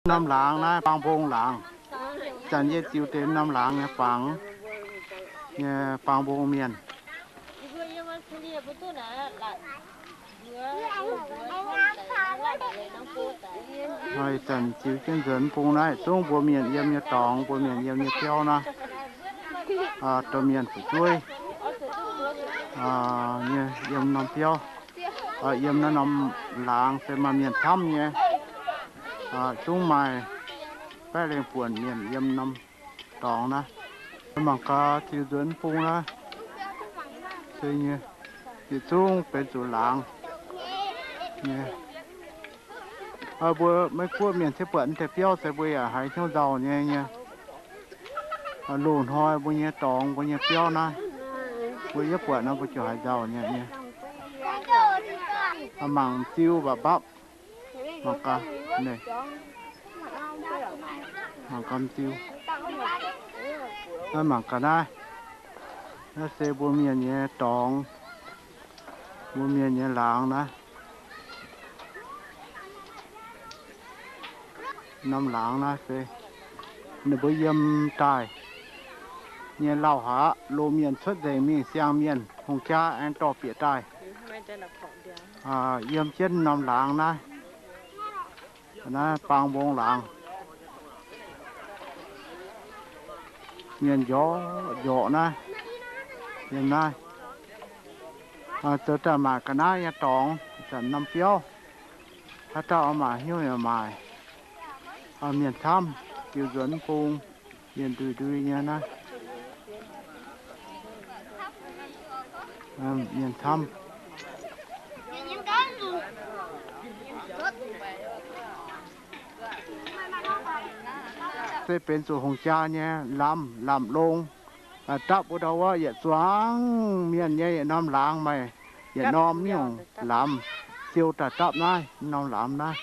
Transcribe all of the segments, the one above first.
Norm laangz naaiv, baang mbong laangz. Zanc yie ziux deix norm laangz nyei fangx, nyei baang mbong mienh. Ih zanc ziux jienv nzuonx bung naaiv, zungv mbuo mienh yiem nyei dorngx, mbuo mienh yiem nyei biauv naaiv, domh mienh fu'jueiv nyei yiem norm biauv, yiem naaiv norm laangz se maaih mienh camv nyei. Zungv maaih baeqv lengh buonc mienh yiem norm dorngx naaiv. Mangc gaax ziux nzuonx bung naaiv, se nyei, yietc zungv benx zuqc laangz nyei. Mbuo Meiv Guoqv mienh ciev buatc deix biauv se mbuo yaac haiz hnyouv nzauh nyei nyei. Loz-hnoi mbuo nyei dorngx, mbuo nyei biauv naaiv, mbuo yietv buatc nor mbuo ziouc haiz nzauh nyei nyei. Mangc m'ziu mba'mbapv, mangc gaax, mangc gaax m'ziu. Naaiv mangc gaax naaiv, naaiv se mbuo mienh nyei dorngx, mbuo mienh nyei laangz naaiv. Norm laangz naaiv se ninh mbuo yiem daaih nyei lauh haic aqv. Loz mienh cuotv nzengc mingh siang-mienh, hungh jaa aengx dorh bieqc daaih yiem jienv norm laangz naaiv. Naaiv baang mbong laangz, mienh mbiorqc mbiorqc naaiv, yiem naaiv. Zoux daaih maaic ga'naaiv nyei dorngx, zanc norm biauv, haaix dauh maaic hnyouv yaac maaic. Mienh camv, ziux nzuonx bung, mienh ndui ndui nyei naaiv. Mienh camv. Se benx zuqc hungh jaa nyei lamz, lamz longx. Dapv wuov ndau wuov yietc zuangx mienh nyei yietc norm laangz maaih yietc norm nyungc lamz siou daaih dapv naaiv norm lamz naaiv.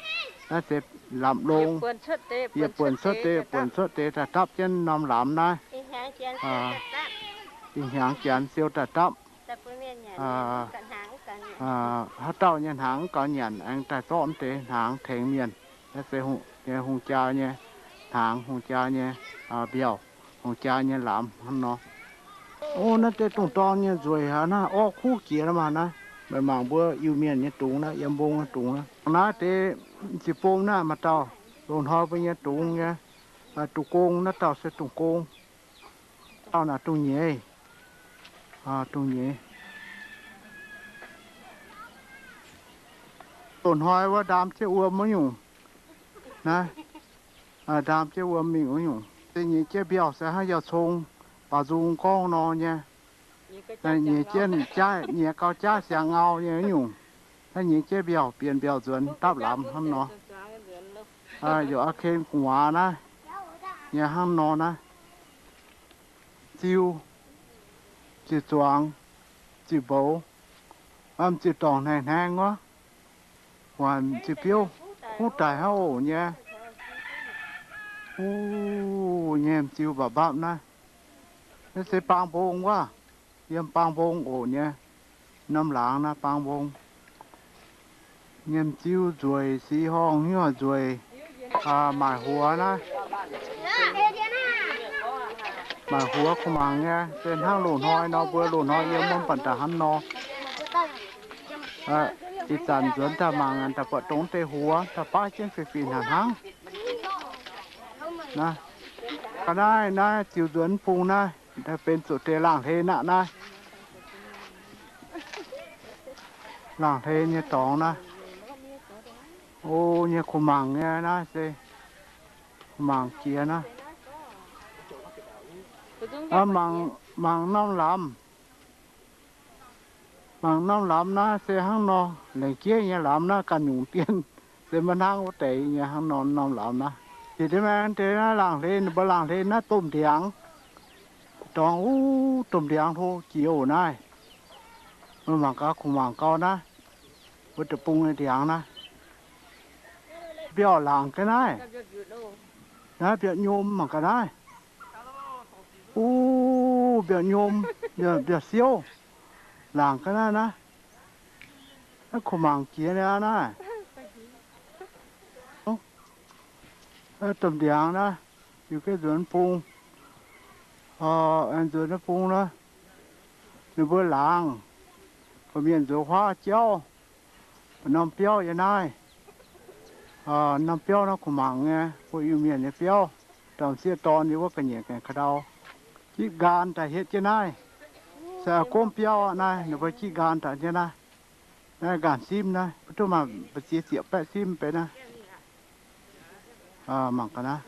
Naaiv se lamz longx, yietc buonc cuotv deix, buonc cuotv deix daaih dapv jienv norm lamz naaiv. Ih hnyangx janx siou daaih dapv. Haaix dauh nyei hnaangx mv gaux nyanc aengx daaih zorqv mv deix hnaangx tengx mienh. Naaiv se hungh jaa nyei hnaangx, hungh jaa nyei mbiauh, hungh jaa nyei lamz hnangv nor. O, naaiv deix dongh dorn nyei nzueic haic naaiv, orv kuv jiex maah naaiv. Meih mangc mbuo Iu-Mienh nyei dungz naaiv, yiem mbong nyei dungz naaiv. Naaiv deix ziqc bom naaiv maaih dauh loz-hnoi mbuo nyei dungz nyei, dungz gong, naaiv dauh se dungz gong. Dauh naaic dungz nyeiz, dungz nyeiz. Loz-hnoi wuov ndaam jienv wuom wuov nyungc naaiv, ndaam jienv wuom mingh wuov nyungc. Se nyeiz jienv mbiauh se hnangv yauh cong, baaux nzung gorngv nor nyei. Nyeiz jienv jaav, nyeiz gau jaav siang ngau nyei wuov nyungc. Naaiv nyeiz jienv mbiauh, bienx mbiauh nzuonx dapv lamz hnangv nor. Yaac a'ken gu'nguaaz naaiv nyei hnangv nor naaiv. Ziu, ziu zuangx, ziu mboux, m'ziu dorngc hnaengx hnaengx wuov, m'ziu biouv kuv daic hnangv oc nyei. Uv, nyei m'ziu mba'mbapv naaiv. Naaiv se baang mbong wuov, yiem baang mbong oc nyei. Norm laangz naaiv baang mbong. Nyei m'ziu nzueic, sic horngh nyuoz nzueic, maaic huox naaiv. Maaic huox kuh mangc nyei, se hnangv loz-hnoi nor, mbuo loz-hnoi yiem mv baac daaih hnangv nor. Ih zanc nzuonx daaih mangc daaih buatc dongh deix huox daaih baav jienv fih fih hnangv hnangv. Ga'naaiv naaiv ziux nzuonx bung naaiv, benx zuqc deix laangh hleix aqv naaiv. Laangh hleix nyei dorngx naaiv. O, nyei kuh mangc nyei naaiv se kuh mangc jiex naaiv. Mangc, mangc norm lamz. Mangc norm lamz naaiv se hnangv nor, laengz jeiv nyei lamz naaiv ganh nyungc dien, se maiv hnangv wuov deix nyei hnangv nor norm lamz naaiv. Jiex deix maengx deix naaiv laangh hleix, ninh mbuo laangh hleix naaiv domh ndiangx. Dorngx wuov domh ndiangx hlo jiex oc naaiv. Mangc gaax, kuh mangc gau naaiv, wuov deic-bung nyei ndiangx naaiv. Mbiauh laangc ga'naaiv. Naaiv mbiauh nyom mangc ga'naaiv. Uv, mbiauh nyom, mbiauh siouv. Laangc ga'naaiv naaiv. Naaiv kuh mangc jiex naaiv naaiv. Domh ndiangx naaiv, yie gengh nzuonx bung, aengx nzuonx bung naaiv, ninh mbuo laangz, mbuo mienh nzuonx huaav jauv, norm biauv yiem naaiv. Norm biauv naaiv kuv mangc nyei, mbuo Iu-Mienh nyei biauv, ndorm sieqv dorn yiem wuov ga'nyiec gaengh ka'ndau, jitv nqaan daaih hietv jienv naaiv. Se gomv biauv aqv naaiv, ninh mbuo jitv nqaan daaih jienv naaiv. Naaiv nqaan simv naaiv, mv duqv maaih mbu'ziex ziepc baeqv simv benx naaiv. Mangc gaax naaiv,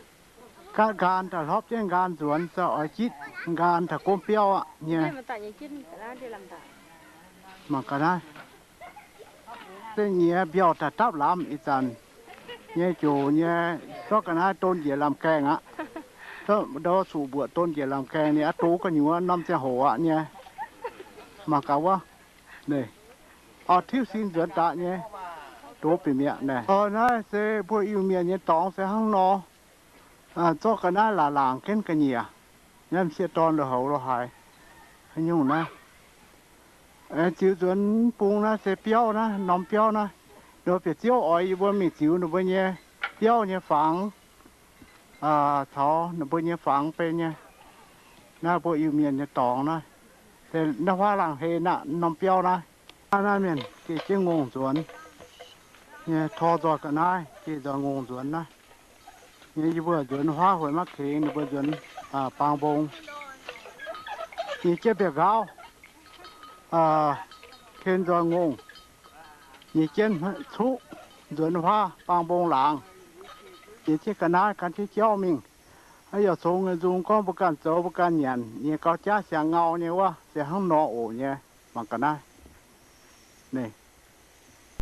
gaatv nqaan daaih hlopv jienv nqaan nzuonx, se oix jitv nqaan daaih gomv biauv aqv nyei. Mangc gaax naaiv, se nyiex mbiauh daaih dapv lamz ih zanc nyei joux nyei, zorqv ga'naaiv don njiec lamh gaengh aqv. Ndau zuqc mbuoqc don njiec lamh gaengh, ninh aqv dox gu'nyuoz norm ziangh hoc aqv nyei. Mangc gaax wuov, oix tiuv sin nzuonx daaih nyei, dox bieqc mi'aqv naaic. Naaiv se mbuo Iu-Mienh nyei dorngx se hnangv nor. Zorqv ga'naaiv laangc laangc jienv ga'nyiec, naaiv m'sieqv dorn lo houx lo haaix, haaix nyungc naaiv. Ziux nzuonx bung naaiv se biauv naaiv, norm biauv naaiv. Ninh mbuo bieqc ziouv oix yie mbuo mingh ziux ninh mbuo nyei biauv nyei fangx, caux ninh mbuo nyei fangx benx nyei. Naaiv mbuo Iu-Mienh nyei dorngx naaiv, se naaiv huaav laangh hei naaiv norm biauv naaiv. Naaiv mienh geh jienv ngongh nzuonx nyei, tor nzoih ga'naaiv geh nzoih ngongh nzuonx naaiv. Nyei yie mbuo nzuonx huaav hueix maiv kengx, ninh mbuo nzuonx baang mbong. Nyei jienv mbiauh nqaauv, ken nzoih ngongh, nyei jienv cuqv nzuonx huaav baang mbong laangz. Nyei jienv ga'naaiv gan jienv jauv mingh. Yaac congx nzung gorngv mbuo ganh zoux mbuo ganh nyanc nyei, gauh jaav siang-ngau nyei wuov se hnangv nor oc nyei. Mangc ga'naaiv, ninh